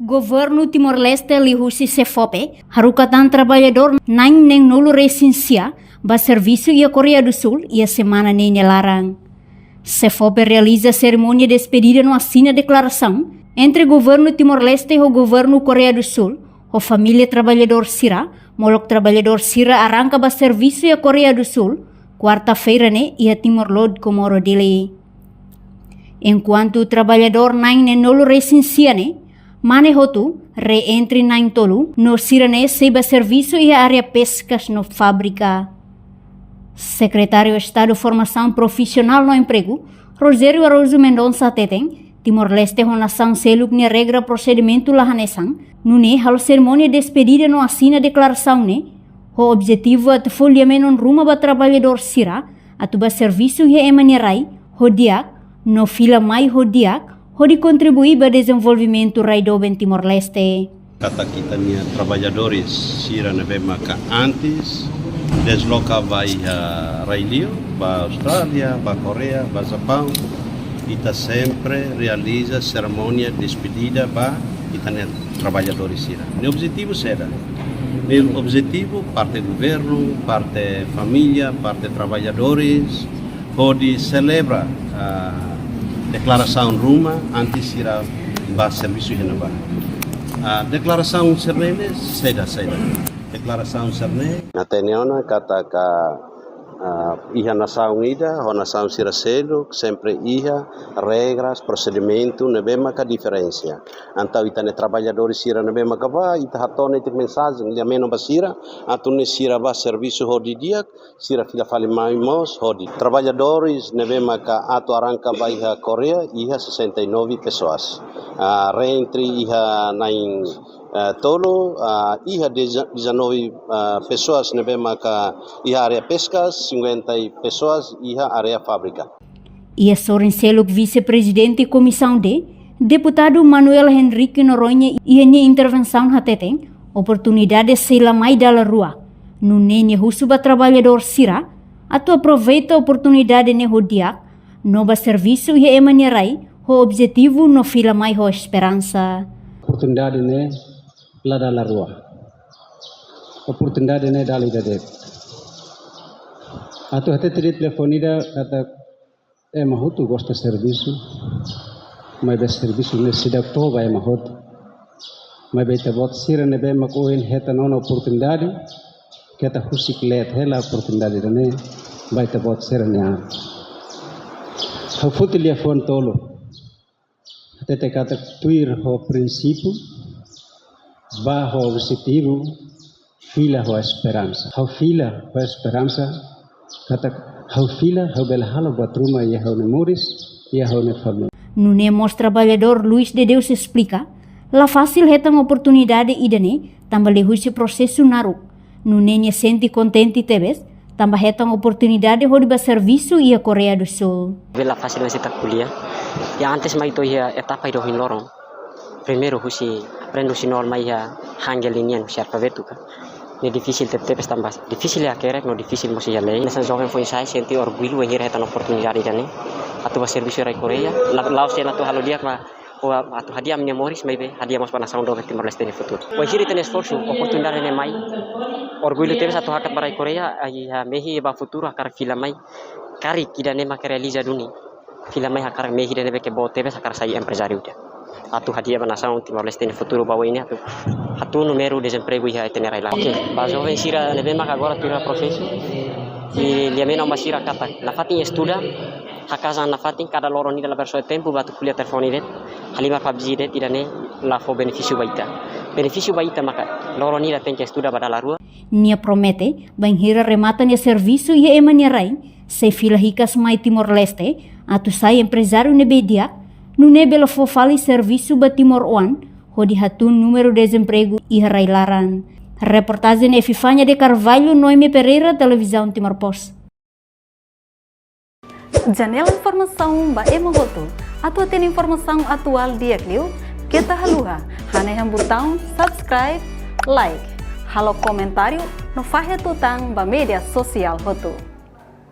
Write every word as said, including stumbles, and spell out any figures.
Governu Timor-Leste liuhusi SEFOPE haruka tan traballadór na'in neen-nulu resin sia ba servisu iha Koreia do Sul iha semana ne'e nia laran. SEFOPE realiza serimónia despedida no asina deklarasaun entre Governu Timor-Leste ho Governu Koreia do Sul, ho família traballadór sira, molok traballadór sira arranka ba servisu iha Koreia do Sul, kuarta-feira ne'e iha Timor Lod, Comoro, Dili. Enkuantu traballadór na'in neen-nulu resin sia ne'e, mane hotu, reentre na'in-tolu, no sira-ne'e sei ba servisu iha área peskas no fábrika. Sekretáriu Estadu Formasaun Profisionál no Empregu, Rogério Araújo Mendonça hateten, Timor-Leste ho nasaun seluk nia regra prosedimentu la hanesan, nune'e halo serimónia despedida no asina deklarasaun ne'e, ho objetivu atu fó lia-menon ruma ba traballadór sira atu ba servisu iha ema nia rai ho di'ak, no fila mai ho di'ak, hodi kontribui ba dezenvolvimentu rai doben Timor-Leste. Katak ita-nia traballadores sira ne'ebé maka antes desloka ba iha rai-liur, ba Austrália, ba Koreia, ba Japaun, ita sempre realiza serimónia despedida ba ita-nia traballadores sira. Nia objetivu saida? Nia objetivu parte governu, parte família, parte traballadores, hodi selebra, ah, deklarasaun ruma antes sira ba servisu iha ne'ebá. Ah, deklarasaun sira-ne'e saida, saida? Deklarasaun sira-ne'e. Ita hatene ona katak, ah, iha nasaun ida ho nasaun sira seluk sempre iha regras, prosedimentu ne'ebé maka diferensa. Entaun ita-nia traballadores sira ne'ebé maka ba, ita hato'o ita-nia mensajen lia-menon ba sira, atu nune'e sira ba servisu ho di'ak, sira fila fali mai mós hodi. Traballadores ne'ebé maka atu arranka ba iha Koreia, iha sessenta e nove pessoas. Ah, reentre iha na'in, eh, tolu, ah, iha deza-, dezanove, ah, pessoas ne'ebé maka iha área peskas, cinquenta pessoas iha área fábrika. Iha sorin seluk, Vise-Prezidente Komisaun D, Deputadu Manuel Henrique Noronha, iha nia intervensaun hateten, oportunidade sei la mai dala rua. Nune'e nia husu ba traballadór sira atu aproveita oportunidade ne'e ho di'ak, no ba servisu iha ema nia rai ho objetivu no fila mai ho esperansa. Oportunidade ne'e la dala rua. Oportunidade ne'e dala ida de'it. Atu hatete de'it liafuan ida katak ema hotu gosta servisu, maibé servisu ne'e seidauk to'o ba ema hotu. Maibé ita-boot sira ne'ebé mak ohin hetan ona oportunidade, keta husik leet hela oportunidade ida-ne'e ba ita-boot sira-nia an. Ha'u foti liafuan tolu. Hatete katak tuir ho prinsípiu, ba ho objetivu, fila ho esperansa. Ha'u fila ho esperansa, katak ha'u fila, ha'u bele halo buat ruma iha ha'u-nia moris, iha ha'u-nia família. Nune'e mós traballadór Luis de Deus esplika, la fasil hetan oportunidade ida-ne'e, tanba liuhusi prosesu naruk. Nune'e nia sente kontente tebes, tanba hetan oportunidade hodi ba servisu iha Koreia do Sul. Bele fasil mai sita kuliah. Ya antes mai to'o iha etapa ida ohin loron. Primeiru husi aprende husi nol mai iha hangel ninian husi alfabetu ka. Ne'e difisil tebetebes tanba difisil iha hakerek no difisil mós iha lee. Hanesan joven foin-sa'e sente orgullu bainhira hetan oportunidade ida-ne'e. Atu ba servisu iha rai Koreia. La, la'ós de'it atu halo di'ak mak, ou atu hadi'a ami-nia moris, maibé hadi'a mós ba nasaun doben Timor-Leste nia futuru. Bainhira ita-nia esforsu, oportunidade ne'e mai. Orgullu tebes atu hakat ba rai Koreia, iha mehi ba futuru hakarak fila mai. Karik ida-ne'e maka realiza duni. Fila mai hakarak mehi ida-ne'ebé ke boot tebes hakarak sai emprezáriu ida. Atu hadi'a ba nasaun Timor-Leste nia futuru ba oin ne'e atu, atu númeru dezempregu iha ita-nia rai laran. Oke, ba joven sira ne'ebé maka agora tuir prosesu. I lia-menon ba sira katak nafatin estuda, haka'as an nafatin, kada loron ida labele soe tempu ba atu ko'alia telefone de'it, halimar PUBG de'it, ida-ne'e la fó benefísiu ba ita. Benefísiu ba ita maka loron ida tenke estuda ba dala rua. Nia promete, bainhira remata nia servisu iha ema nia rai, sei fila hikas mai Timor-Leste, atu sai emprezáriu ne'ebé di'ak, nune'e bele fó fali servisu ba timoroan, hodi hatún númeru dezempregu iha rai laran. Reportajen Epifania de Carvalho, Noemi Pereira, Televizaun Timor Post. Janela informasaun ba ema hotu. Atu hatene informasaun atuál di'ak liu, keta haluha hanehan butaun subscribe, like, halo komentáriu no fahe tutan ba média sosiál hotu.